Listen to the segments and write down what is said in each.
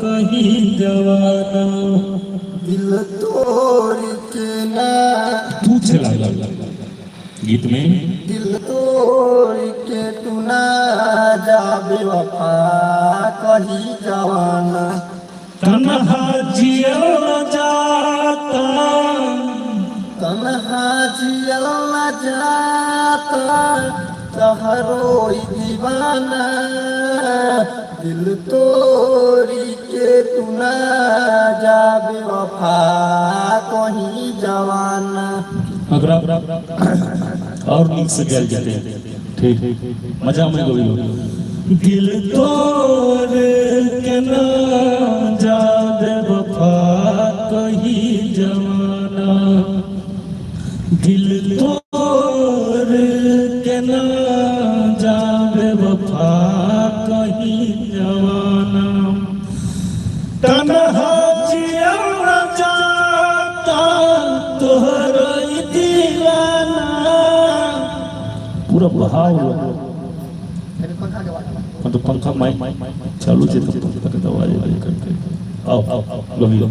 कहीं जवाना। दिल तोड़ के ना। तू छे लागल गीत में। दिल तोड़ के तू ना जा बेवफा कही जवाना। तन्हा जियल न जाता। तन्हा जियल न जाता तोहरो ई दीवाना। दिल तोड़ के तू ना जा बेवफा कही जवाना। अगरा और नीक से गायल जेतै, ठीक मजा में गबियो। दिल तोड़ के ना जा बेवफा कही जवाना, दिल तोड़ के ना जा बेवफा कही जवाना, तन्हा जियल न जाता तोहरो ई दीवाना। पूरा बहाव लो। तो पंखा माइक चालू છે તો પંખા के आवाज करते। आओ गबियो।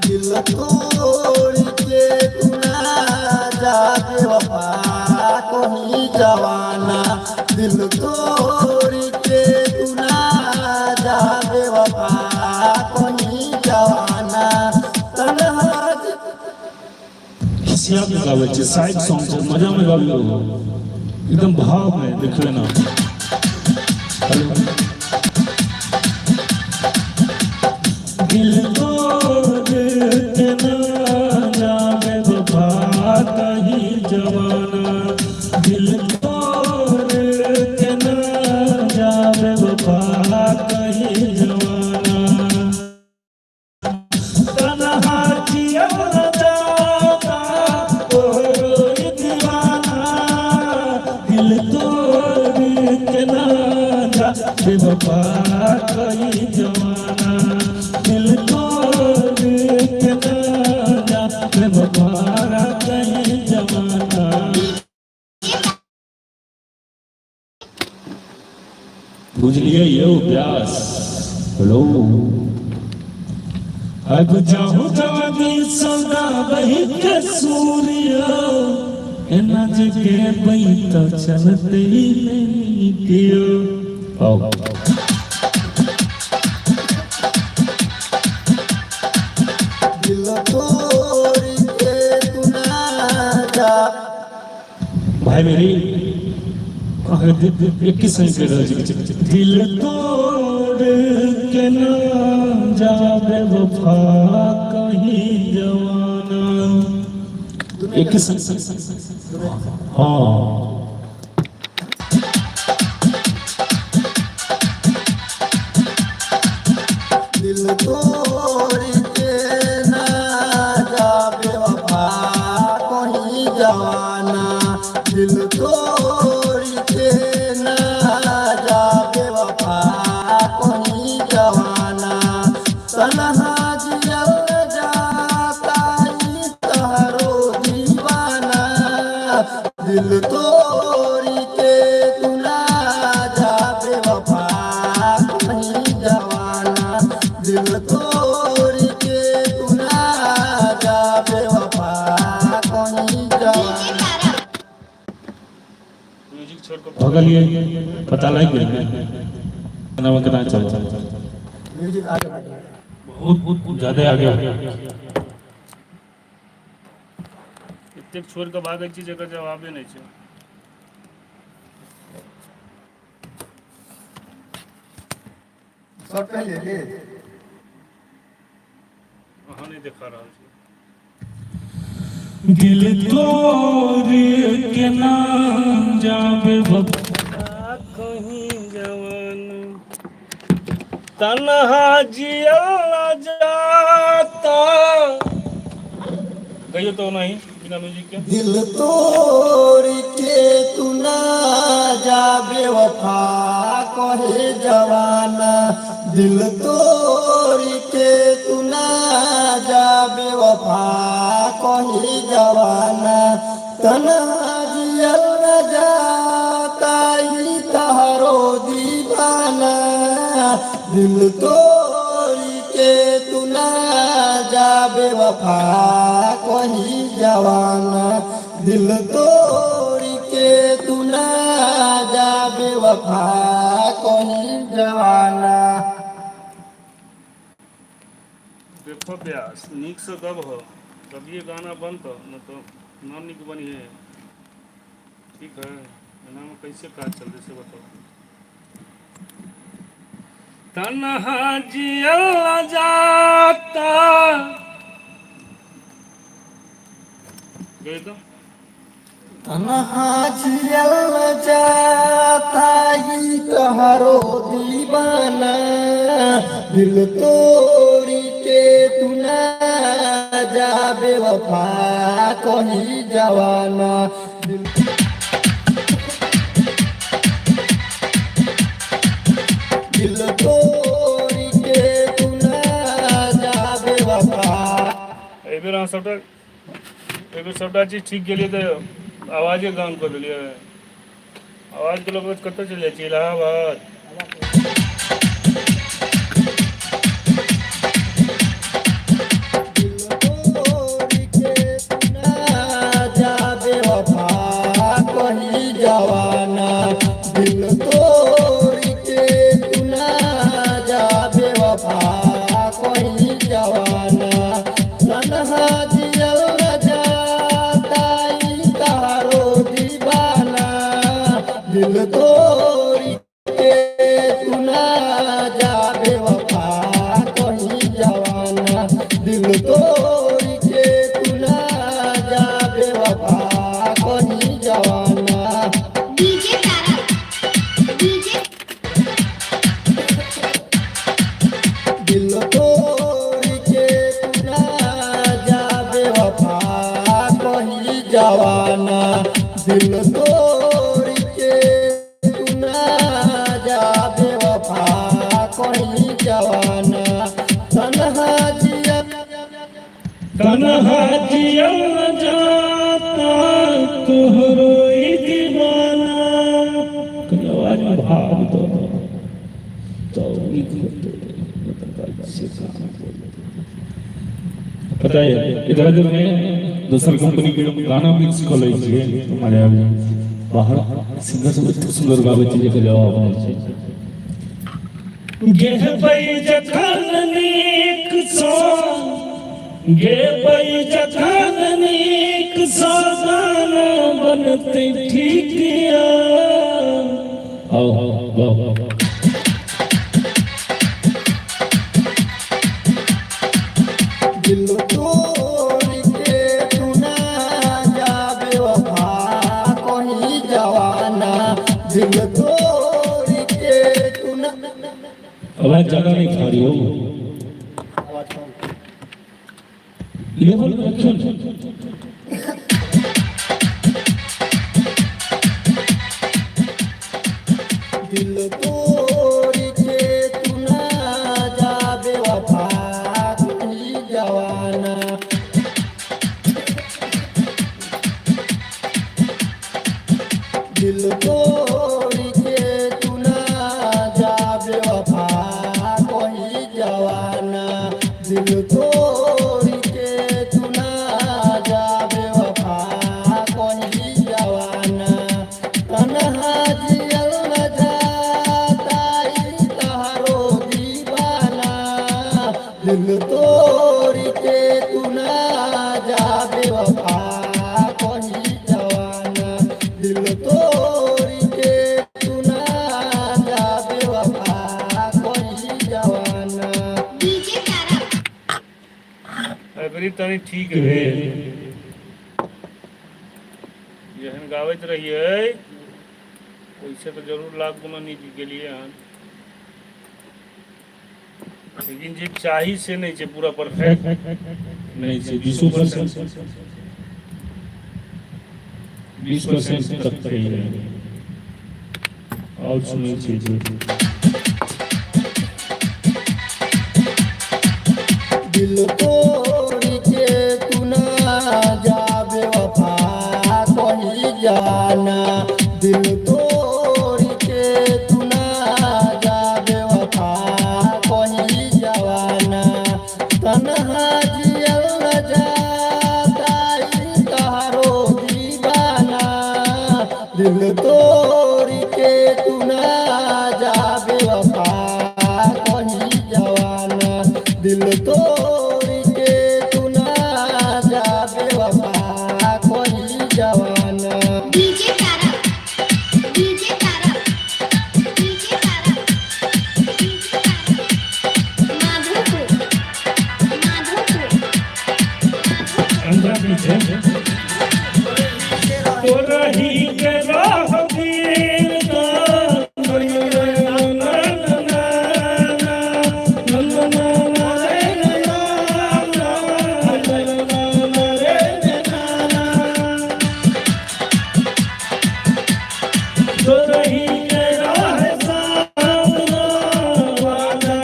दिल तोड़ के तू ना जा बेवफा कहीं जवाना। दिल तोड़ के तू ना जा बेवफा कहीं जवाना। तन्हा खिसिया के गाबै छै, साइड सॉन्ग छै, मजा में गाबियो, एकदम भाव में देखबै ना। हेलो। दिल तोड़ के ना जा बेवफा कहीं जवाना, दिल तोड़ के ना जा बेवफा कहीं जवाना, तन्हा जियल न जाता तोहरो ई दीवाना, दिल तोड़ के ना जा बेवफा कहीं जवाना, दिल तोड़ के ना जा बेवफा कहीं जवाना। बुझलिए यौ व्यास? हेलो। अब जाहु जवानी सदा बही के सूर्य, एना जगे बई तो चलते ही नहीं कियो। आओ। दिल तोड़ के तू ना जा। भाई मेरी एक सही कर रहल छी। दिल तोड़ के ना जा बेवफा कहीं जवाना, एक सही। हाँ। दिल तोड़ के ना जा बेवफा कहीं जवाना। दिल तोड़ के ना जा बेवफा कहीं जवाना। तन्हा जियल जाता ई तोहरो दीवाना। दिल तोड़ के तू ना जा बेवफा कहीं जवाना। दिल तोड़ के तू ना जा बेवफा कहीं जवाना। भगलिए, पता लागि गेल केना केना चल। म्यूजिक आगे बढ़। बहुत ज्यादा आगे। एतेक छोड़ि कऽ भागै छी जेकर जवाबे नहि छै। शर्ट पहन ले। अहाँ नहि देखा रहल छी। दिल तोड़ के ना जा बेवफा कहीं जवाना, तन्हा जियल न जाता। कहियो तो नहीं बिना म्यूजिक के। दिल तोड़ के तू ना जा बेवफा कहे जवाना। दिल तोड़ के तू ना जा बेवफा कहे जवाना। तन्हा जियल न जाता। दिल तोड़ के तू ना जा बेवफा कही जवाना, दिल तोड़ के तू ना जा बेवफा कही जवाना। देखो ब्यास, नीकसँ गबह तभिए गाना बनतऽ, नहि तऽ न नीक बनिहे। ठीक है, एनामे कैसे काज चलतै से बताउ। तन्हा जियल न जाता गई तो। तन्हा जियल जाता ई तोहरो दीवाना, दिल तोड़ी के तू ना जा बेवफा कही जवाना, दिल दिल तोड़ी के तू ना जा बेवफा। एहिबेर अहाँ सभटा, एहिबेर सभटा चीज ठीक गेलियै तऽ आवाजे गाउन कऽ देलियै। आवाजके लऽ कऽ कतऽ चलि जाइ छियै? इलाहाबाद। दिल तोड़ के तू ना जा बेवफा कही जवाना, दिल तोड़ के तू ना जा बेवफा कही जवाना, तन्हा जियल न जाता ई तारो दीवाना, दिल तोड़ के तू ना जा बेवफा कही जवाना, दिल तोड़ के तू ना जा बेवफा कही जवाना। डीजे तारा, डीजे। दिल तोड़ के तू ना जा बेवफा कही जवाना, दिल तोड़ के तू ना जा बेवफा कही जवाना, तन्हा जिया तन्हा जियल न जाता तोहरो ई दीवाना। कनी आवाज में भाव दो तो नीक होतै, मतलब से काम पता है। इधर उधर में दोसर कंपनी के गाना मिक्स कऽ लै छियै तऽ मजा आबि जाइ छै। बाहर सिंगर सब एतेक सुन्दर गाबै छै जेकर जवाब नहि छै। गेबै जखन नीक सँ, गेबै जखन नीक सँ गाना बनतै ठीक। आओ वाह। दिल तोड़ के तू ना जा बेवफा कही जवाना, दिल तोड़ के तू ना आवाज ज्यादा नहीं खा रही हो, लेवल में रखियो ने। दिल तोड़ के तू ना जा बेवफा कही जवाना, दिल तोड़ के तू ना जा बेवफा कही जवाना, दिल तोड़ के तू ना जा बेवफा कही जवाना, तन्हा जियल न जाता ई तोहरो दीवाना, दिल तोड़ के तू ना जा बेवफा कही जवाना, दिल तोड़ के तू ना जा बेवफा कही जवाना। डीजे तारा। एहिबेर तनी ठीक भेल। जेहन गाबैत रहियै ओहिसँ तऽ जरूर लाख गुना नीक गेलियै हन, लेकिन जे चाही से नहि छै, पूरा परफेक्ट नहि छै। 20%, 20% तक सही है। आओर सुनै छियै जे दिल तोड़ के तू ना जा बेवफा कही जाना, दिल तोड़ के तू ना जा बेवफा। दिल तोड़ के तू ना जा बेवफा कहीं जवाना। दिल तोड़ के तू ना जा बेवफा कहीं जवाना। DJ Tara, DJ Tara, DJ Tara, DJ Tara, Madhopur, Madhopur, Madhopur. अंदर पीछे तो रही के राह दिल का ना ना ना ना ना ना ना रे ना ना ना ना रे ना तो रही के राह सामना वादा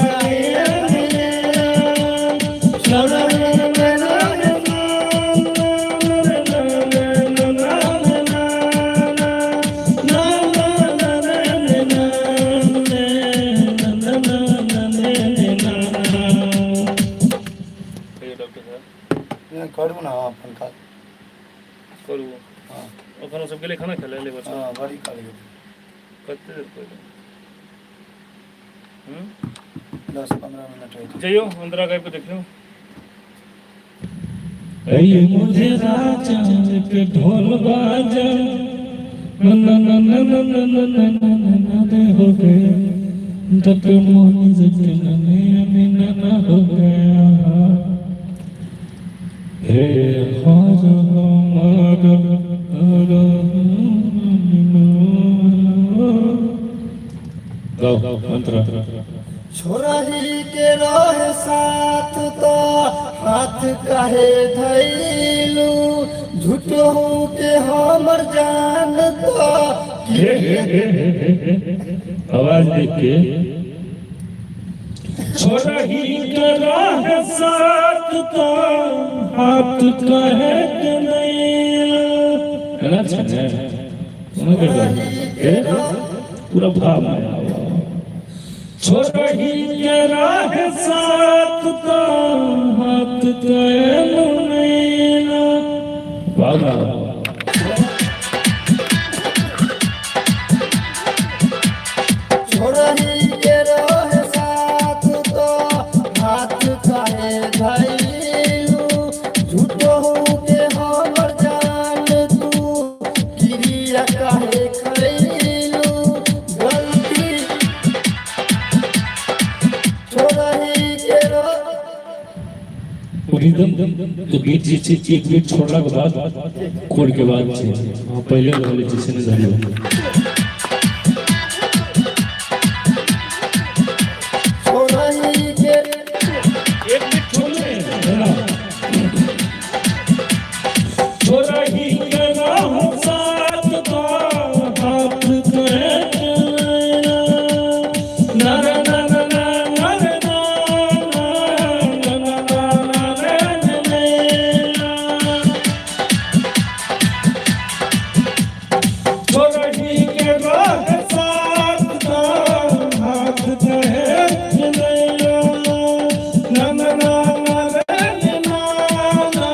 कहियो डॉक्टर साहब। करू ना अपन काज। करू। हाँ। एखन सब गेलै खाना खेलै ले बच्चा। हाँ, बड़ी काल गेल। कते देर पहिले? 10-15 मिनट होइत। जइयो अंदर आबि कऽ देखियौ। ऐ मुझे राजा के ढोल बाजा न न न न न न न न न न न दे हो गए तक मोहन जग न ने न न हो गया हे हर हमार हर। गाओ मंत्र। छोरही के रहे साथ तो हाथ काहे धैलू, झूठहू के हमर जान तो हे हे हे हे हे हे। आवाज देख के छोड़ा ही करा है साथ तो हाथ कहे के नहीं है ना अच्छा है सुनो के ए, पूरा भाव में आया। छोड़ा ही करा है साथ तो हाथ कहे नहीं। वाह वाह वाह। छोरही के रहे साथ तो हाथ काहे धैलू, झूठहू के हमर जान तू क्रिया काहे खैलू गलती। छोरही के रहे रिदम के बीट जे छै एक बीट छोड़ला के बाद कोड के बाद छै। हाँ, पहिले रहले जे छै ने धरियो। छोरही के एक मिनट छोड़। है ना? छोड़ा ही करा हो साथ तो हाथ करे चलना। ना ना ना ना ना ना ना ना ना ना ना ना ना ना ना। छोरही के राह साथ का हाथ कहे चलैया। ना ना ना ना रे ना ना ना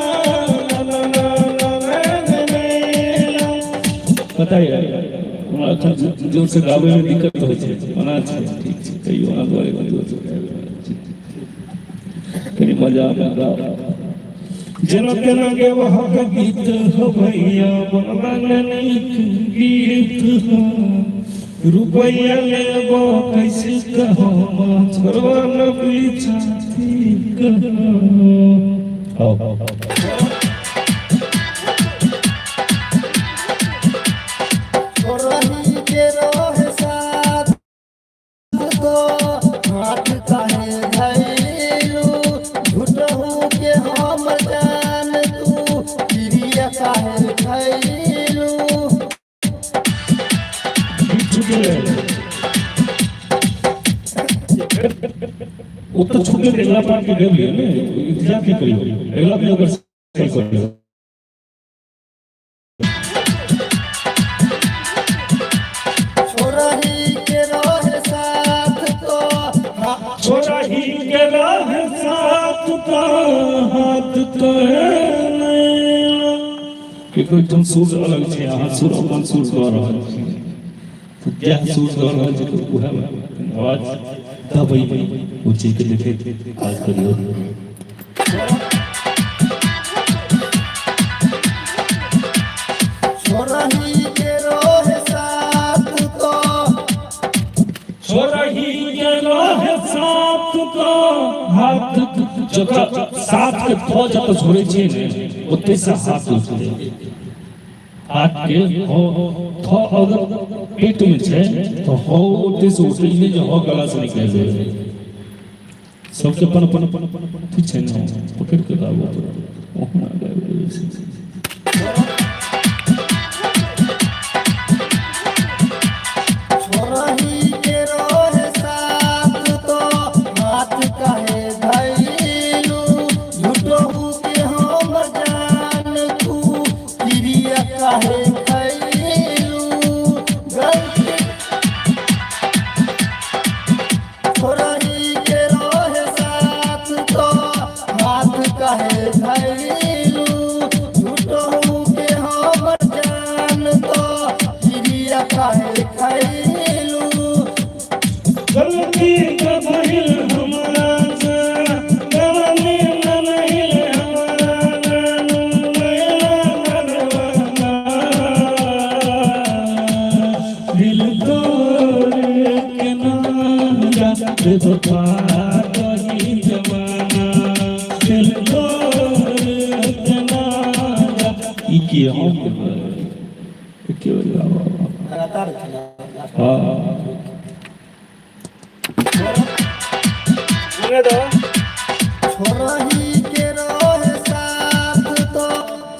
ना ना ना रे ना। पता है हमरा एखन जोर से गाबै में दिक्कत होइ छै। ओना छै, ठीक छै, कहियो अहाँ दुआरे जोर से गाबै कनि मजा मे गाओ। जेना तेना गेबहक गीत हो भैया बनला नीक गीत हो रुपैया लेबो कैसे कहो छोड़वा न पीछा ठीक हो। आओ। छोरही के रहे साथ तो हाथ काहे धैलू, झूठहू के हम जान तू क्रिया काहे खैलू। गीत छूटल रहे। ओ तो छूटल अगला पार्ट के गेलियै ने, इंतजार की करियो अगला भी ओकर सही करियो। छोरही के रहे साथ तो छोड़ा ही के राह साथ का हाथ कहे। केकरो एकठाम सुर अलग छै, अहाँ सुर अपन सुर दऽ रहल छी, तऽ जएह सुर दऽ रहल छै तऽ उएह आवाज दबै, ओ चीजके देखैत काज करियौ। छोरही के रहे साथ तो, छोरही के रहे साथ तो हाथ, जतऽ साथ के थो जतऽ छोड़ै छियै ने, ओतै से हाथ उठतै। हाथ के हो थो अगर पेट में छै तऽ हो ओतै से उठै, ई नहि जे हो गला से निकलि जाय। सबके अपन अपन ठीक छै ने, पकड़ि के गाबऽ पड़त, ओहुना गाबि रहल छै। छोरही के रहे साथ तो हाथ काहे धैलू, झूठहू के हमर जान तू क्रिया काहे खैलू, गलती। छोरही के रहे साथ तो हाथ काहे धैलू, झूठहू के हमर जान तो क्रिया काहे खैलू। गलती के भइल हमरा से, गलती न भइल हमरा नैना नरवाना, दिल तोड़ के ना जा बेवफा कही जमाना, दिल तोड़ के ना जा। ई के हम के गावा? लगातार चला। हाँ। सुने दो। छोरही के रहे साथ तो,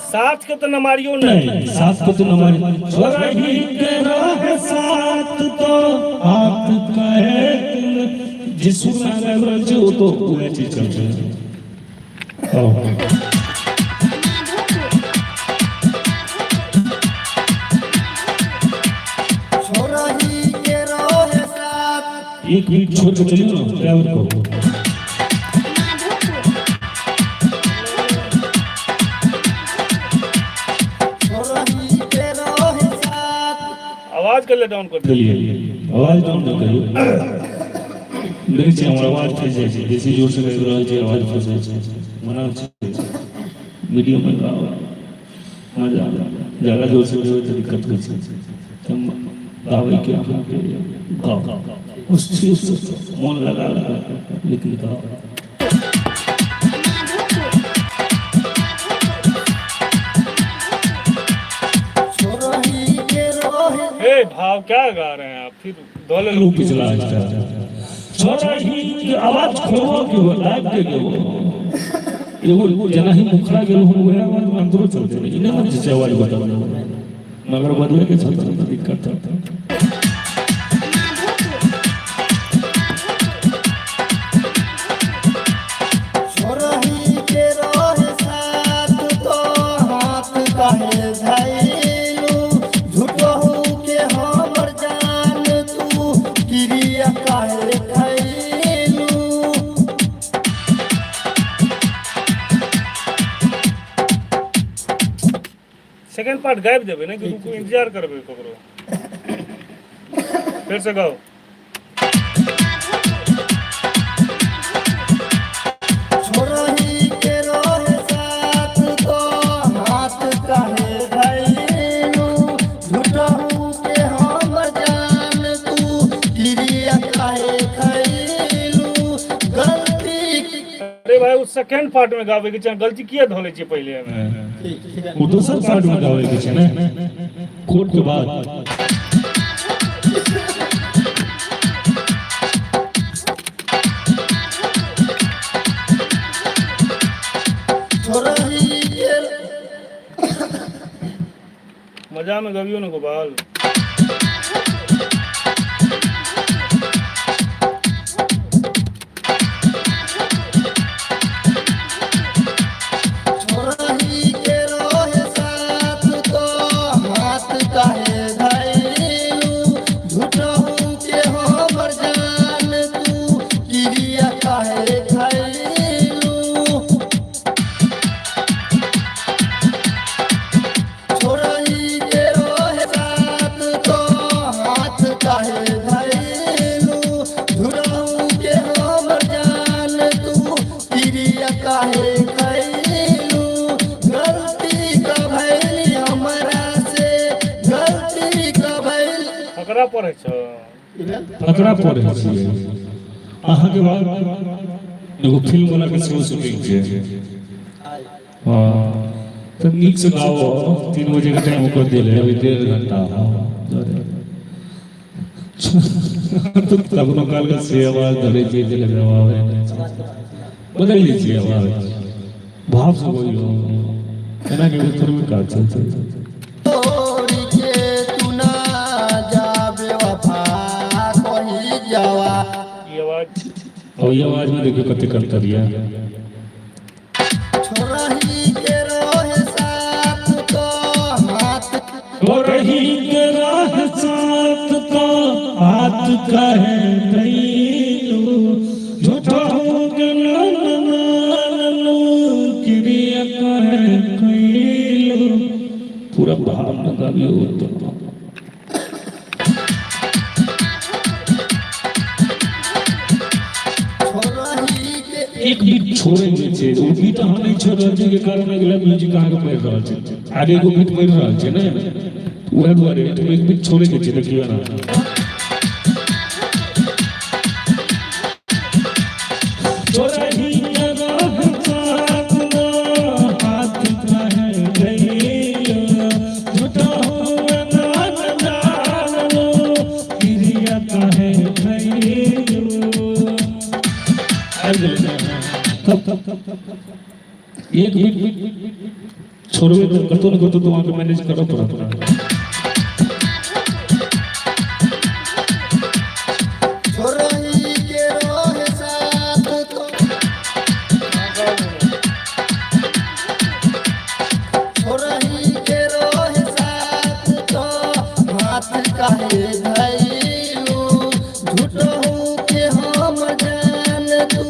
साथ के तो न मारियो नहीं। नहीं, साथ को तो न मारी। छोरही के रहे साथ तो हाथ कहे, जे सुर ना गाबि रहल छै, ओ तो उएह चीज चलतै। हाँ। माधोपुर। छोरही के रहे साथ, एक बीट छोड़ के चलियो ना ड्राइवर को। माधोपुर। छोरही के रहे साथ, आवाज कर ले डाउन कर दे। देलियै आवाज डाउन नहि करियौ। देखै छियै, हमर आवाज फँसि जाइ छै। बेसी जोर से गाबि रहल छै, आवाज फँसि जाइ छै। मना छै, मीडियम में गाओ, मजा। ज्यादा जोर से गेबै तऽ दिक्कत होइ छै। तऽ गाबैके अहाँके गाओ स्थिर से, मोन लगा लगा के, लेकिन गाओ। माधोपुर। छोरही के रहे, ए भाव क्या गा रहे हैं आप फिर धोले? लू पिछला छोरही के आवाज खोलबो के हो लाइव के गेबो, एगो जेना ही मुखड़ा गेल हम, वएह आवाज में अंदरो चलते रहे। ई नहि ने छै आवाज बदल, मगर बदले के छल तऽ दिक्कत होता। माधोपुर। छोरही के रहे साथ तो हाथ काहे धैलू, झूठहू के हमर जान तू क्रिया काहे खैलू। सेकंड पार्ट गाबि देबै ने कि रुकू, इंतजार करबै ककरो? फिर से गाओ। छोरही के रहे साथ तो हाथ काहे धैलू, झूठहू के हमर जान तू क्रिया काहे खैलू, गलती। अरे भाई, उस सेकंड पार्ट में गाबै के चाही। गलती किया धोले छियै पहिले हमे? ओ दोसर पार्ट में गाबै के छै ने, कोर्ट के बाद। छोरही के मजा में गबियो ने गोपाल। छोरही के रहे साथ तो हाथ काहे धैलू, झूठहू के हमर जान तू क्रिया काहे खैलू। फकरा पढ़ै छौ? फकरा पढ़ै छियै। अहाँके बाद एगो फिल्म वाला के सेहो शूटिंग छै। हँ, तऽ नीकसँ गाओ। 3 बजे के टाइम ओकर देल है, अभी 1.5 घंटा। तऽ कखनो कालके से आवाज धरै छियै जे आवाज नहि छै। बदलि दै छियै आवाज, भावसँ बोलियौ। एना के थोड़बे काज चलतै। तोड़ के तू ना जा बेवफा कहीं जवा। ई आवाज। और ई आवाजमे देखियौ कतेक अंतर यऽ। छोरही के रहे साथ तो हाथ रही के राह साथ तो हाथ कहे धैलू, झूठो के नानू, क्रिया कहे कैलू। पूरा भाव में गाबियो तो। छोरही के एक बीट छोड़े नहि छै। ओ बीट अहाँ नहि छोड़ि रहल छै के कारण अगिला म्यूजिक अहाँके पड़ि रहल छै। आगे एगो बीट पड़ि रहल छै ने, उएह दुआरे एहिठाम एक बीट छोड़े के छै। देखियौ ना। छोड़ही के राह साथ ना, हाथ कहे गइलो, झूठो नान जानो, क्रिया कहे गइलो। आबि गेलै ने? तब एक बीट छोड़बै तऽ कतौ ने कतौ तऽ अहाँके मैनेज करऽ पड़त ने। छोरही के रहे साथ तो छोरही के रहे साथ तो हाथ काहे धैलू, झूठहू के हम जान तू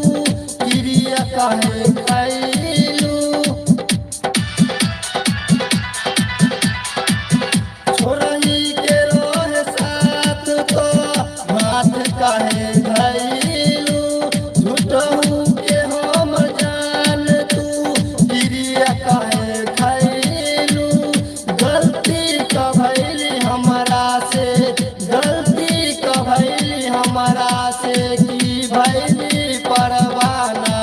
क्रिया काहे खैलू। छोरही के रहे साथ तो हाथ काहे धैलू, झूठहू के हम जान तू क्रिया काहे खैलू। गलती कभैली हमरा से, गलती कभैली हमरा से की भैली परवाना।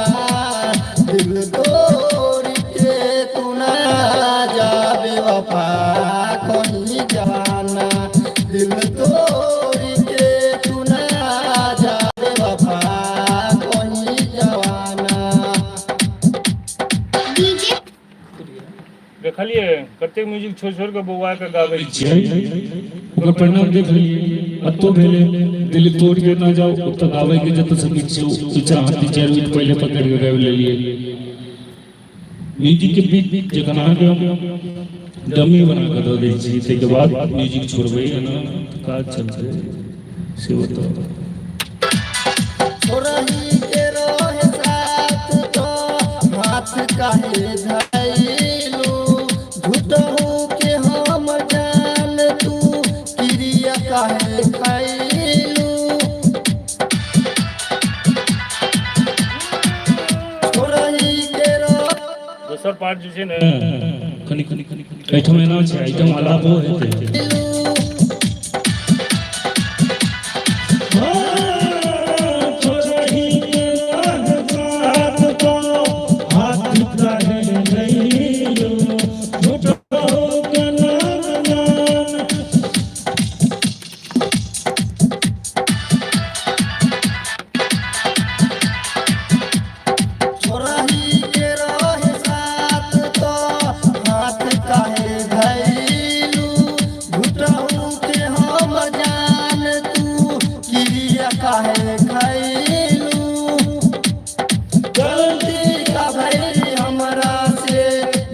दिल तोड़ के तू ना जा बेवफा कहीं जाना। दिल तोड़ के तू ना जा बेवफा कहीं जवाना। डीजे देखलियै कतेक म्यूजिक छोड़ि छोड़ि कऽ बौआ के गाबै छियै। ओकर परिणाम देख लेलियै। अतो भेलै दिल तोड़ के ना जाओ। ओतऽ गाबैके जतऽ से नीक छै, दू चार हाथी चारि मिनट पहिले पकड़ि कऽ गाबि लेलियै। म्यूजिक के बीच जखन अहाँके हम डमी बना कऽ दऽ दै छी, ताहिके बाद म्यूजिक छोड़बै, एना काज चलतै से बताउ? छोरही के रहे साथ तो हाथ काहे धैलू, झूठहू के हम जान तू क्रिया काहे खैलू। छोरही के रहे दोसर पार्ट जे छै ने। कनि कनि कनि एहिठाम एना छै, एहिठाम अलापो हेतै। छोरही के रहे साथ तो हाथ काहे धैलू, झूठहू के नाम जान। छोरही के रहे साथ तो हाथ काहे धैलू, झूठहू के हम जान तू क्रिया काहे खैलू। गलती का भैली हमरा से,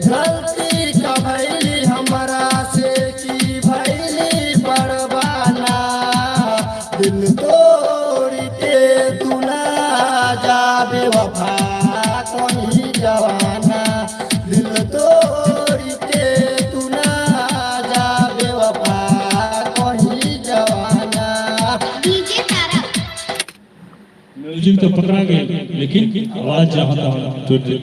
गलती का भैली हमरा से की भैली परवाना। दिल तोड़ के तू ना जा बेवफा कहीं जवाना। दिल तोड़ के तू ना जा बेवफा कहीं जवाना। डीजे तारा। म्यूजिक तो पकड़ा गेल, लेकिन आवाज जहाँ तहाँ टूट गेल।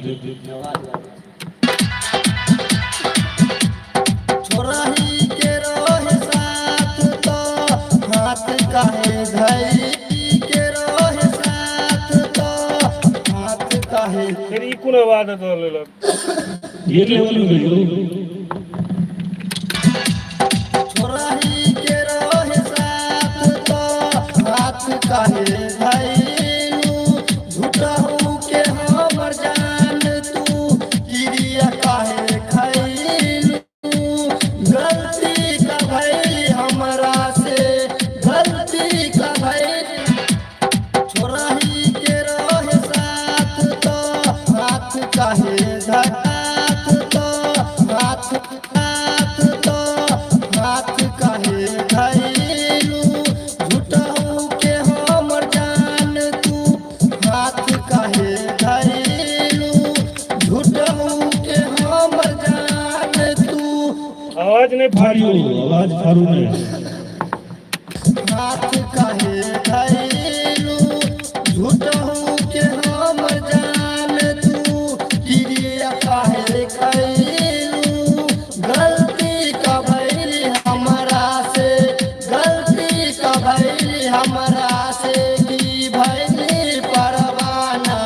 छोरही के रहे साथ तो हाथ काहे धई के रहे साथ तो हाथ काहे। फिर ई कोन आवाज दऽ लेलक? ये लेवल में गई। छोरही के रहे साथ तो हाथ काहे धइलू, झूठहू के हमर जान तू किरिया काहे खइलू। गलती का भइल हमरा से, गलती का भइल। छोरही के रहे साथ तो हाथ काहे धरात तो हाथ, हाथ तो हाथ काहे धइलू, झूठहू के हमर जान तू हाथ काहे धइलू, झूठहू के हमर जान तू। आवाज नहीं फाड़ियो। फाड़ी। आवाज फाड़ू नहीं। हाथ काहे धइलू, झूठहू के हमर जान तू किरिया काहे खइलू। गलती का भइल हमरा से, गलती का भइल हमरा से की भइल परवाना,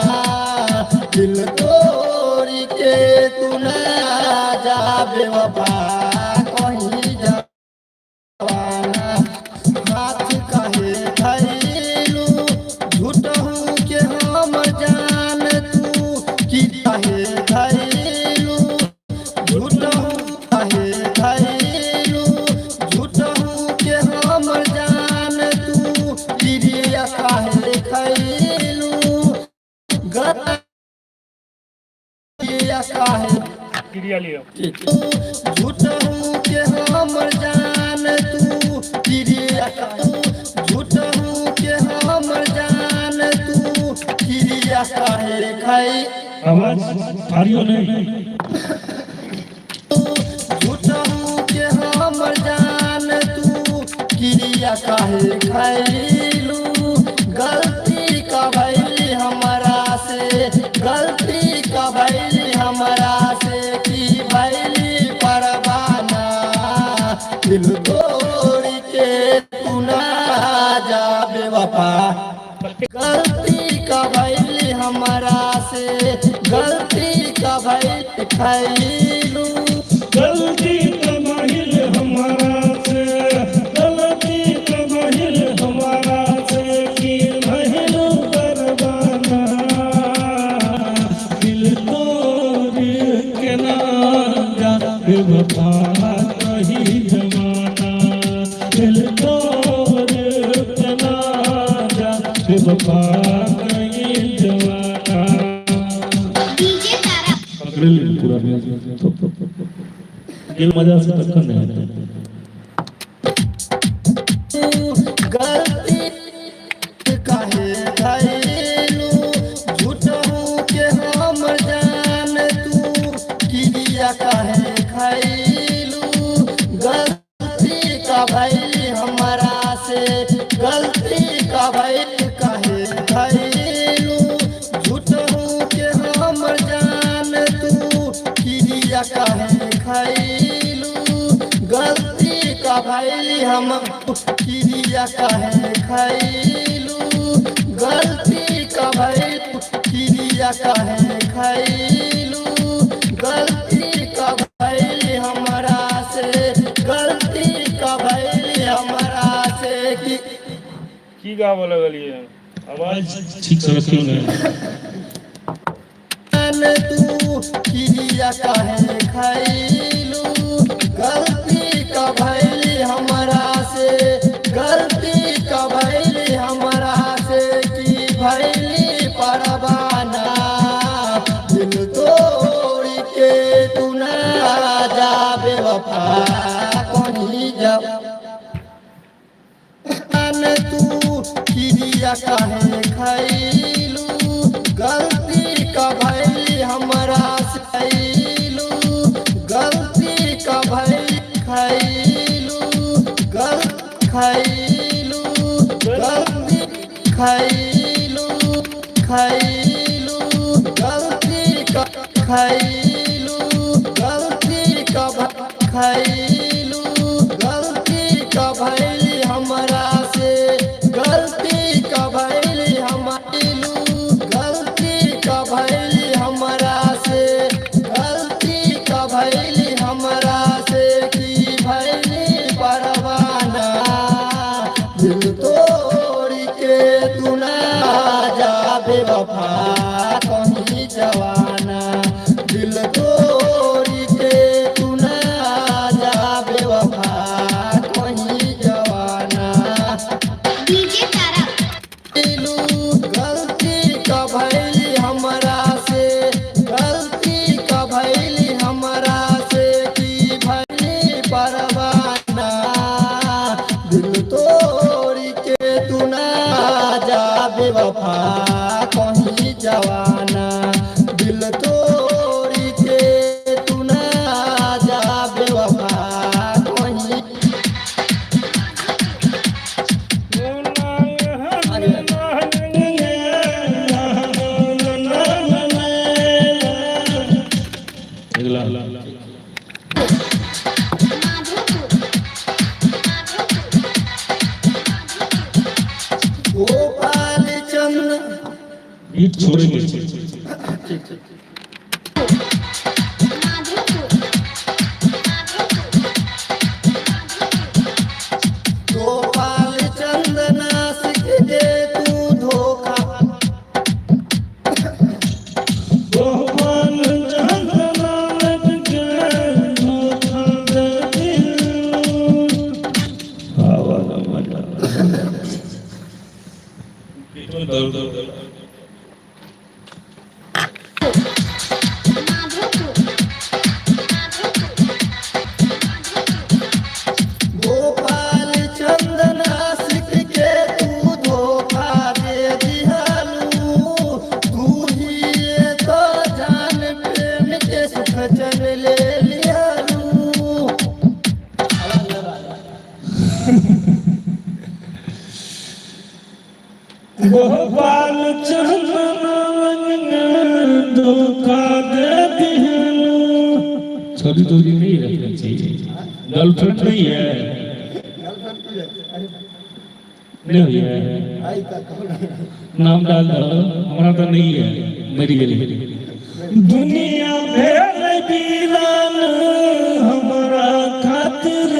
दिल तोड़ के तू ना जा बेवफा कहीं जा। हाथ काहे धइलू, झूठहू के हमर जान तू की काहे धइलू, झूठहू काहे धइलू, झूठहू के हमर जान तू किरिया काहे खइलू, गलतिया काहे क्रिया लिअ। झूठहू के हमर जान तू किरिया, झूठहू के हमर जान तू किरिया काहे खाई। आवाज फाड़ियो नहीं। झूठहू के हमर जान तू किरिया काहे खैलू, गलती का भइल हमरा से, गलती का भइल हमरा से की भइल परवाना, दिल तोड़ के तू ना जा बेवफा। गलती का भइल हमरा से, गलती का भइल खैलू। गलती कमाहिल हमारा से, गलती कमाहिल हमारा से कि महलो परवाना, दिल तोड़ के ना जा बेवफा कहीं जमाना, दिल तोड़ के ना जा बेवफा कहीं जमाना। डीजे तारा। पकड़ ली पूरा तो दिल मजा से तक नहीं आता। गलती काहे धइलू, झूठहू के हमर जान तू किरिया काहे खइलू। गलती का भइल हमरा से, गलती का भइल काहे धइलू, झूठहू के हमर जान तू किरिया काहे खइलू। गलती का भइल हम किरिया काहे खइलू, गलती का भइल किरिया काहे खइलू, गलती का भइल हमरा से, गलती का भइल हमरा से कि की गाबऽ लगलियै आवाज? ठीक से रखियो नहीं। जान तू किरिया काहे खइलू, गलती का भइल हमरा से, गलती का भइल हमरा से की भइल परवाना, दिल तोड़ के तू ना जा बेवफा कहीं जा। जान तू किरिया काहे खइलू, गलती का भइल हमरा से खइलू, गलती का भइल खइलू, गल खइलू, गलती खइलू, खइलू, गलती का खइलू, गलती का खइलू, गलती का भइल हमरा से। तोड़ के तू ना जा बेवफा कहीं जवाना। दिल तोड़ के तू ना जा बेवफा कहीं जवाना। डीजे तारा। दिलू गलती कभैली हमरा से, गलती कभैली हमरा से की भैली परवाना। दिल तोड़ के तू ना जा बेवफा कहीं जवाना। दिल तोड़ के तू ना जा बेवफा कहीं। अगला। माधोपुर, माधोपुर, माधोपुर। गोपाल चंद्र। गीत छोड़ेंगे। ठीक ठीक। माधोपुर, माधोपुर, माधोपुर। गोपाल चंद नासिक के तू धोखा। गोपाल चंद्र नानक के धोखा दे दिलू। आवाज मजा पेट में दर्द। माधोपुर, माधोपुर, माधोपुर। गोपाल चंद नासिक के तू धोखा दे दिहालू। तू ही ये तो जान प्रेम के सुख चन ले लिहालू। गोपाल चंद्र नानक के धोखा दे दिलू। छोरी तोरी नहीं रखना चाहिए। गर्लफ्रेंड नहीं है? नहीं है। नाम डाल दो, हमारा तो नहीं है, मेरी गली। दुनिया भेल वीरान हमारा खातिर,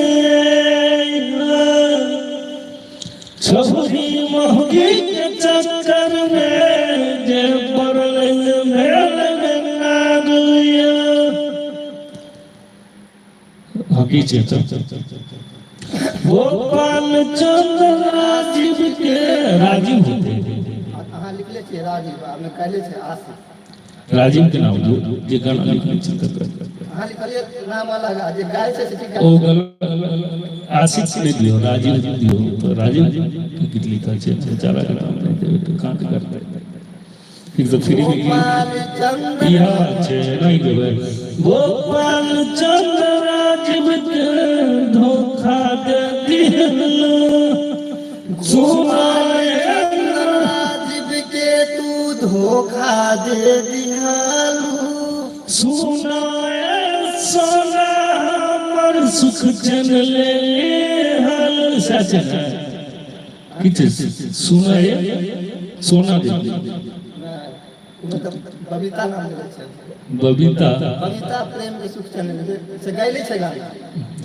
छौरी मौगी के चक्कर में जे पड़ल भेल बेकार। हकी छै तो गोपाल चंद्र राजीव के राजीव होते। अहाँ लिखले छियै राजीव, हमे कहले छै आशिक। राजीव के नाम दो, जे गाना लिखने छै तकर। अहाँ लिखलियै नाम अलग आ जे गाय छै से ठीक। ओ गलत आशिक नहि दियौ, राजीव दियौ। तऽ राजीव के गीत लिखल छै। बेचारा के नाम नहि देबै तऽ कांड करतै। एक तऽ फ्री में गोपाल चंद्र। इएह बात छै, नहि देबै। गोपाल चंद्र राजीव के धोखा दे दिलू सुनाए। राजीव के तू धोखा दे दिहालू। सुनाए सोना हमर सुख चैन ले हल सच है किछु। सुनाए सोना दे। नहि, तऽ बबीता नाम देले छै। बबीता। बबीता प्रेम के सुख चैन ले से गैले छै गाना।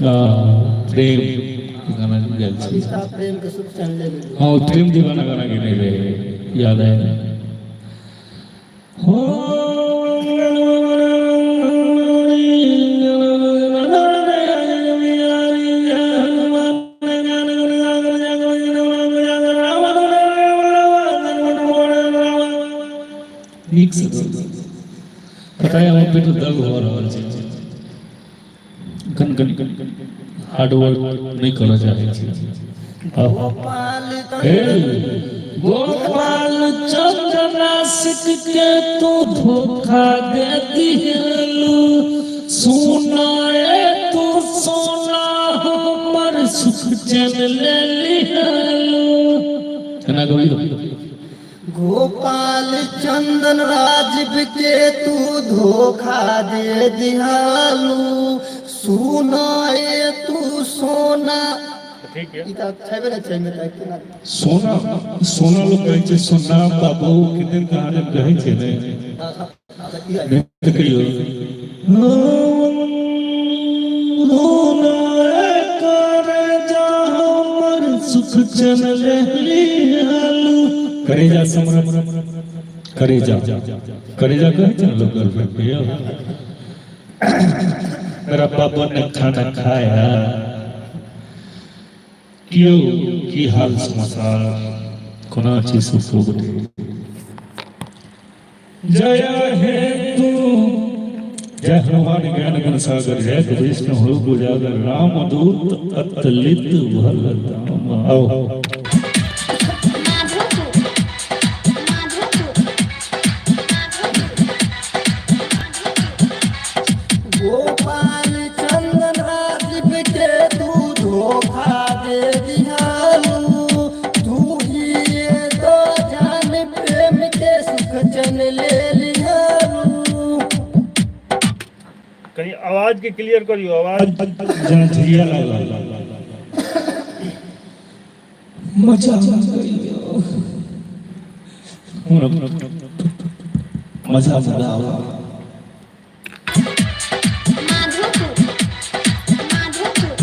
आ, प्रेम के गाना गायल छै। बबीता प्रेम के सुख चैन ले लेलू। हाँ, वो प्रेम दीवाना गाना गेने रहे, याद है हो। नीक से पता है, हमर पेट दर्द हो रहल छै। कन कन हार्ड वर्क नहि करऽ चाहै छी। गोपाल। हे गोपाल चंद्र नासिक के तू धोखा दे दिलू, सुनाए तू सोना हमर सुख चैन ले लिहलू। केना गबियौ? गोपाल चंदन राजीव के तू धोखा दे दिहालू, सुनाए तू सोना। ठीक है। ई तऽ छेबे नहि छै, तऽ केना? सोना सोना लोग कहै छै, सोना बाबू किदन कहाँ कहै छै ने। तऽ की नहि तऽ कहियौ रोना करे जा हमर सुख चैन ले लिहलू। करेजा समरत, करेजा करेजा कहै छै ने लोक गर्लफ्रेंड के, यौ। मेरा बाबा ने खाना खाया क्यों? की हाल समाचार, कोना छी सब गोटे? जय हे तू, जय हनुमान ज्ञान गुण सागर, जय विष्णु हो उजागर, राम दूत अतुलित बल धाम। आओ। माधोपुर, माधोपुर, माधोपुर। गोपाल चंदन राजीव के तू धोखा दे दिहालू, तू ही ये तो जान प्रेम के सुख चैन ले लिहालू। कनी आवाज के क्लियर करियो, आवाज। जेना झिया लागल। मजा आ गई, मजा मजा आवा। माधोपुर, माधोपुर,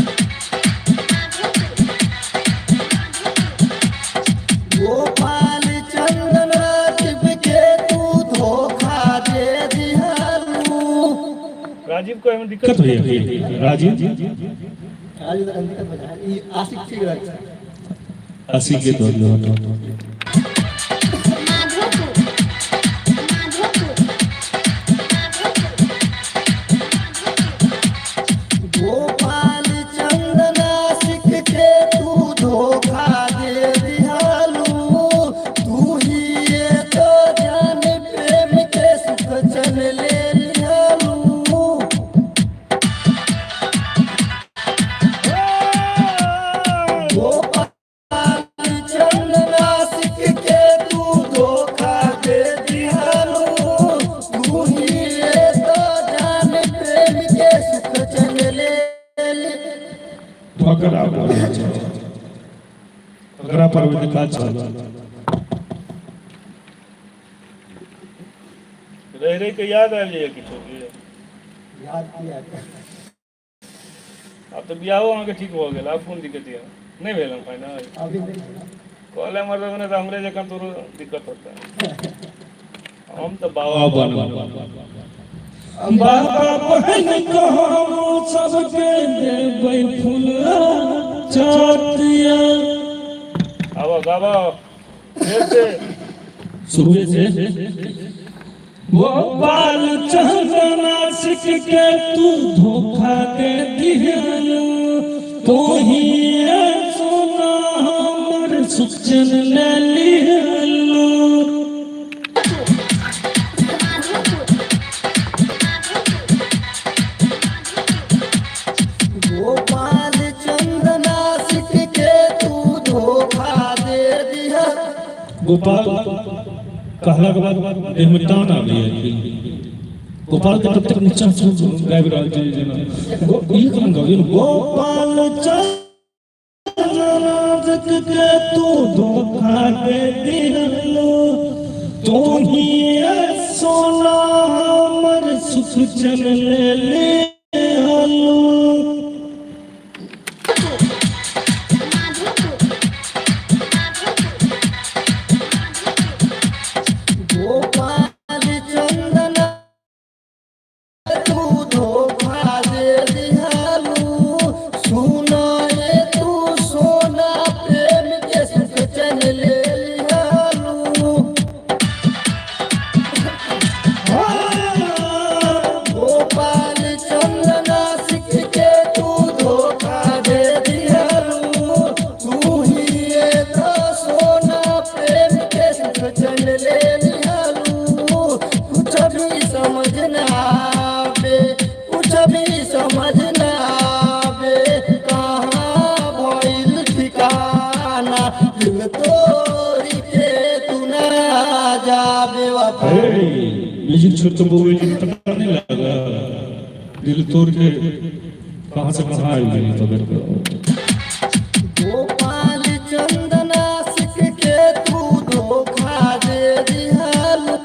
माधोपुर। गोपाल चंदन राजीव के तू धोखा दे दिहालू। राजीव को एहिमे दिक्कत दिक्कत होइए राजीव? आशिक ठीक रहै छै। 80 के दो दो। माधोपुर, माधोपुर, माधोपुर। गोपाल चंदन आशिक के तू धोखा दे दिहालू, तू ही ये तो जान प्रेम के सुख चैन ले लिहालू। गोपाल चंदन आशिक के तू धोखा दे दिहालू, तू ही ये तो जान प्रेम के सुख चैन ले ले। फकरा बोलै छै, फकरा पर भी काज चल। रहि रहि के याद आबि जाइए किछो के? याद किया। आब तऽ बियाहो अहाँके ठीक भऽ गेल, आब कोन दिक्कत यऽ? नहि भेल हन फाइनल? अभी नहीं। कहले मतलब नहि तऽ हमरे जकाँ तोरो दिक्कत होता। हम तऽ बाबा बाबा बाबा बहन कहू, सबके देबै फूल चटिया। आबऽ, गाबऽ फेर से। शुरुए से। गोपाल चंदन आशिक के तू धोखा दे दिहलू, तू ही ये सोना हमर सुख चैन ले लिहलू। माधोपुर, माधोपुर, गोपाल चंदन आशिक के तू धोखा दे दिया। गोपाल कहला के बाद देह में टान आबैया कि गोपाल के तब तक नीचा से गाबि रहल छै जेना ई कोन गाबि? गोपाल चंदन आशिक के तू धोखा दे दिहलू, तू ही ये सोना हमर सुख चैन ले लिहलू। माधोपुर, माधोपुर, गोपाल चंदन तू धोखा दे दिहालू, सुना ये तू सोना प्रेम के सुख चैन ले लिहालू। गोपाल चंदन आशिक के तू धोखा दे दिहालू, तू ही ये तो सोना प्रेम के सुख चैन ले लिहालू। कुछ भी समझ न आवे, कुछ भी समझ न आवे, कहाँ भइल ठिकाना, दिल तोड़ी के तू ना जा बेवफा। म्यूजिक छोड़ के बउए जी पता नहीं लगा, दिल तोड़ के कहाँ से कहाँ आई गई पकड़ के। गोपाल चंदन आशिक के तू धोखा दे दिहालू,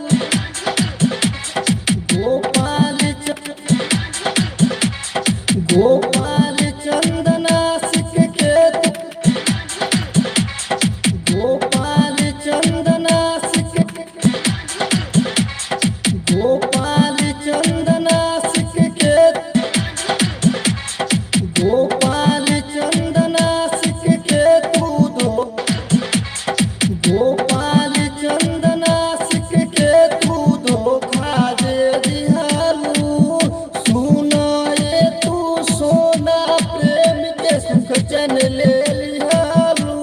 गोपाल चंदन आशिक के तू गोपाल चंद नासिक के तू धोखा दे दिहालू। सुना ये तू सोना प्रेम के सुख चैन ले लिहालू।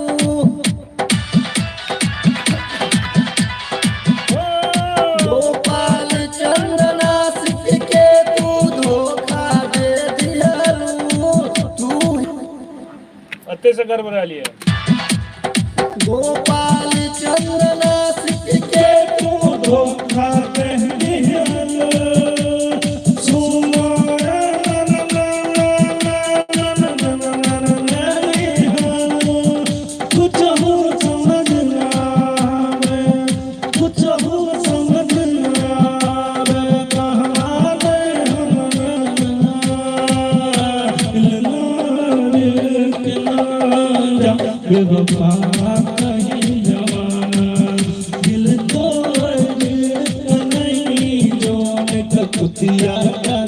गोपाल चंद नासिक के तू धोखा दे दिहालू तू। अत्ते से गड़बड़ा लिया। गोपाल चंद नासिक के तू धोखा दे दिहलो, सुनो ना ना ना ना ना ना ना ना ना ना दिहलो। कुछ हो समझ ना आवे, कुछ हो समझ ना आवे, कहाँ गए हम ना बेवफा कहीं जमाना, दिल तोड़ नहीं जोन कुतिया का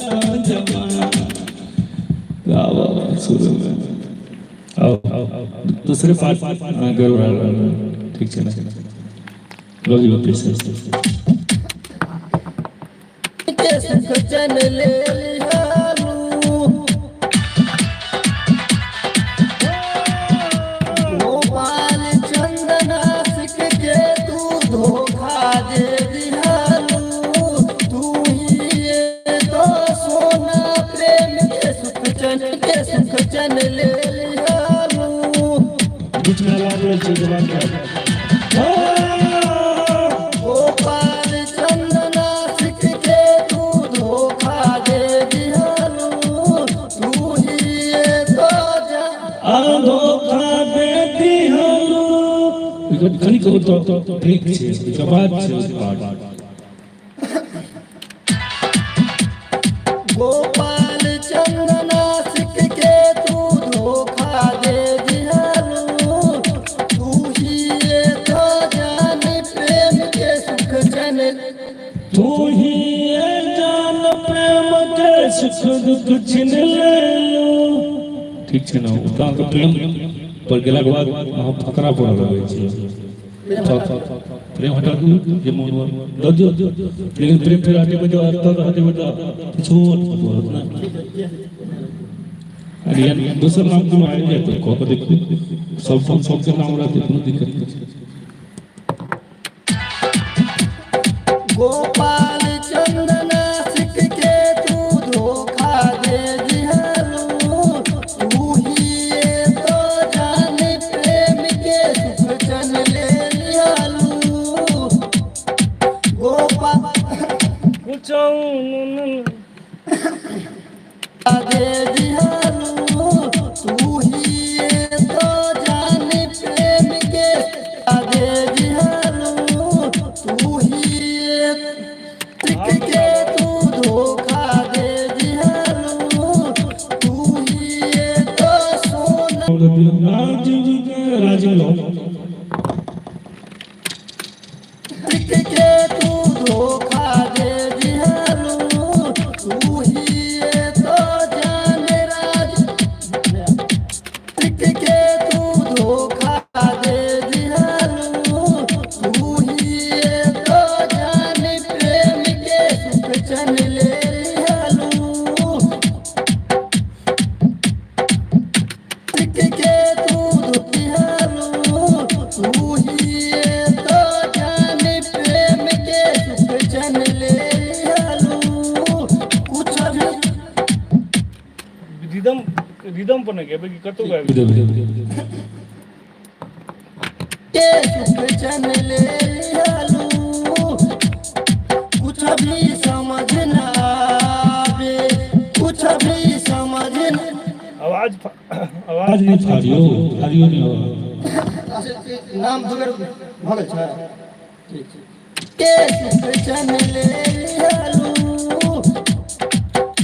जमाना। वाह वाह वाह, शुरू में आओ दूसरे पार्ट। हाँ, गड़बड़ा रहा, ठीक छै ने? रवि फिर से। के सुख चैन ले लिहालू। गोपाल चंद नासिक के तू धोखा दे दिहालू। तू ही ये तो सोना प्रेम के सुख चैन के सुख चैन ले लिहालू। बीच में आवाज रहल छै जवान के। गोपाल चंद नासिक के तू धोखा दे दिहालू। तू ही ये तो जा आ धोखा दे दिहलो। कनी कहू तो ठीक छै, ओकर बाद छै ओकर बाद। गोपाल चंद नासिक के तू धोखा दे दिहालू। तू ही ये तो जान प्रेम के सुख चैन। तू ही ये जान प्रेम के सुख दुख छिन ले लो। ठीक छै ने? ओतऽ अहाँके प्रेम पर गेलाके बाद अहाँ फकरा पढ़ऽ लगै छियै। प्रेम हटा दियौ जे मोन दऽ दियौ, लेकिन प्रेम फेर हटेबै तऽ तब हटेबै तऽ किछो होत ने। अरे यार, दोसर नाम कोनो आबि जाय तऽ कऽ कऽ देखू। सब ठाम सबके नाम रहतै, कोनो दिक्कत नहि छै। गोपाल चंद नासिक के तू धोखा दे दिहालू। तू ही ये तो जान प्रेम के सुख चैन ले लिहालू। गोपाल कुछ न दे दिहालू। तू ही ये तो जान प्रेम के दे दिहालू। तू ही ये के तू धोखा दे दिहालू। तू ही ये तो सोना। राजीव राजीव लो। के तू धोखा दे दिहालू। तू ही ये तो जान राज के तू धोखा दे दिहालू। तू ही ये तो जान प्रेम के सुख चैन ले लिहालू। के तू दिहालू। तू ही ये तो जान प्रेम के सुख चैन ले लिहालू। कुछ भी रिदम रिदम पर नहि गेबै कि कतौ गाबि? के सुख चैन ले लिहालू। कुछ भी समझ न आवे, कुछ भी समझ न आवाज आवाज आवाज नहि फाड़ियौ, फाड़ियौ नहि। नाम दू बेर भऽ गेल छै, ठीक छै। के सुख चैन ले लिहालू।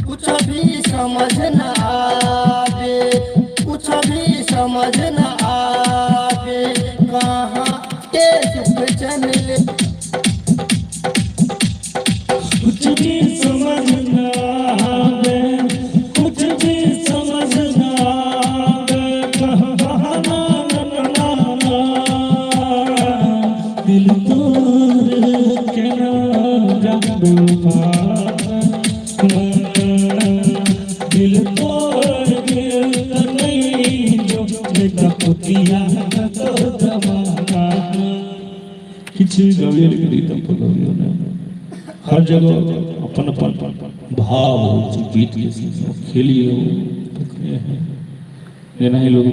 कुछ भी समझ न आवे, कुछ भी समझ न आवे, कहाँ के सुख चैन ले कुछ भी समझ न आवे, कुछ भी समझ न आवे, कहाँ ना ना ना ना। दिल तोड़ के ना जा बेवफा, दिल तोड़ के नहीं जो बेटा कुतिया तो जमाना। किछु गबियो, लेकिन एकदम पर गबियो ने। हर जगह अपन अपन भाव होइ छै गीत के। खेलियो तखने है, जेनाहि लोग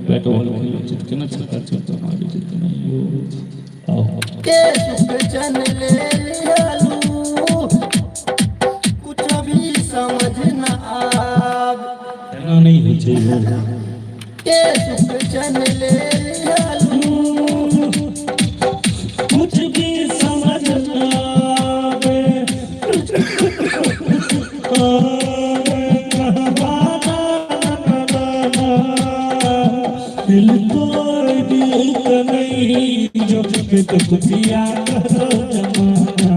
बैट बॉल खेलै छै तऽ केना छक्का चौका मारै छै, तेनाहियो होइ छै। आउ के सुख चैन ले लिहलू, कुछ भी समझ न आब। एना नहि होइ छै यौ। के सुख चैन ले लिहलू, कुछ भी समझ न आवे, दिल तोड़ दिल नहीं जो के तो कुतिया करो जमाना,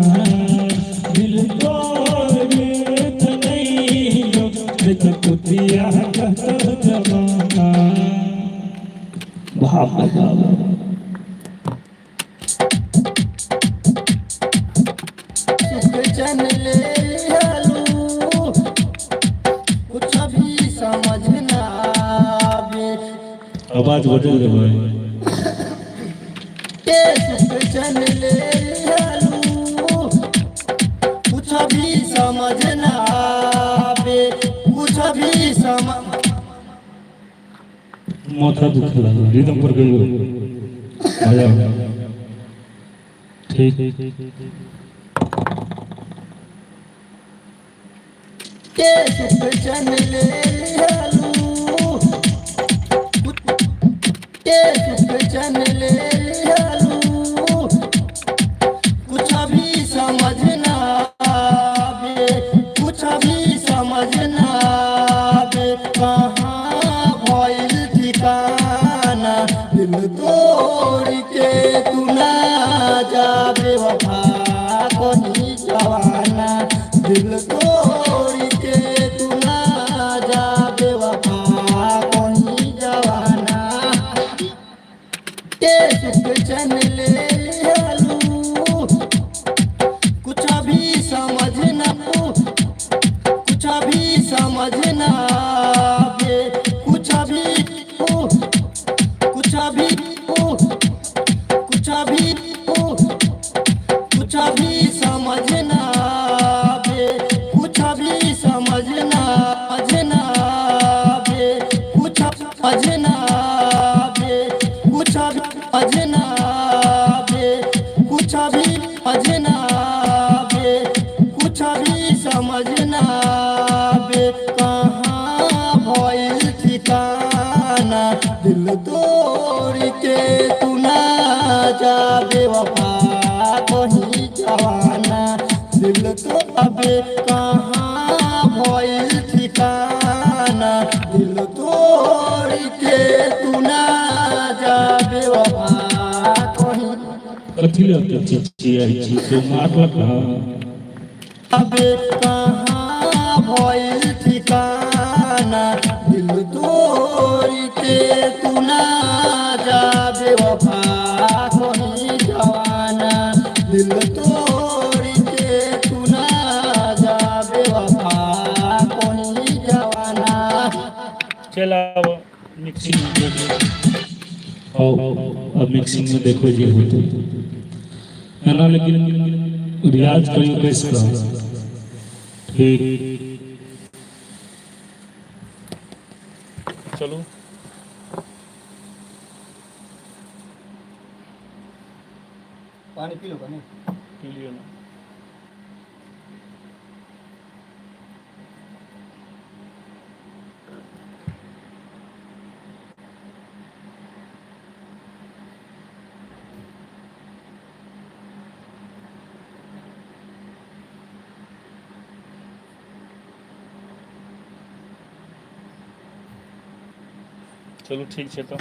दिल तोड़ दिल नहीं जो के तो कुतिया करो जमाना। भाव लगाओ। सुख चैन ले लिहलू, कुछ भी समझ न आवे। आवाज बदल देबै। के सुख चैन ले लिहलू, कुछ भी समझ न आवे, कुछ भी समझ। माथा दुखे लागल। रिदम पर गइयो, मजा आबै। ठीक। के सुख चैन ले लिहलू, के सुख चैन ले लिहलू, कुछ भी समझ न आवे, कुछ भी समझ न आवे। कहाँ भइल ठिकाना, दिल तोड़ के तू ना जाबे वफा कहीं जवाना, दिल तोड़ के तू ना जाबे वफा कहीं जवाना। के सुख चैन ले लिहलू, कुछ भी समझ न, कुछ भी समझ न आवे, कुछ भी, कुछ भी, कुछ भी, कुछ भी समझ न आवे, कुछ भी समझ न समझ न आवे, कुछ समझ न आवे, कुछ समझ न आवे, कुछ भी समझ न आवे, कुछ भी समझ न आवे। कहाँ भइल ठिकाना, दिल तोड़ के तू ना जाबे वफा कहीं जवाना, दिल तो अबे कहाँ भइल ठिकाना, दिल तोड़ के तू ना जाबे वफा कहीं। कथी लए ओते चिचियाइ छी? केओ मारलक हँ? अबे कहाँ भइल ठिकाना, दिल तोड़ के तू ना जाबे वफा कहीं जवाना, दिल तोड़ के तू ना जाबे वफा कहीं जवाना। चल आब मिक्सिंग में देखो। आओ, अब मिक्सिंग में देखो जे होते है ना, लेकिन रियाज करियो कैसे कऽ। ठीक। चलू। पानी पी लो पानी। पी लियो ना। चलू, ठीक छै तऽ।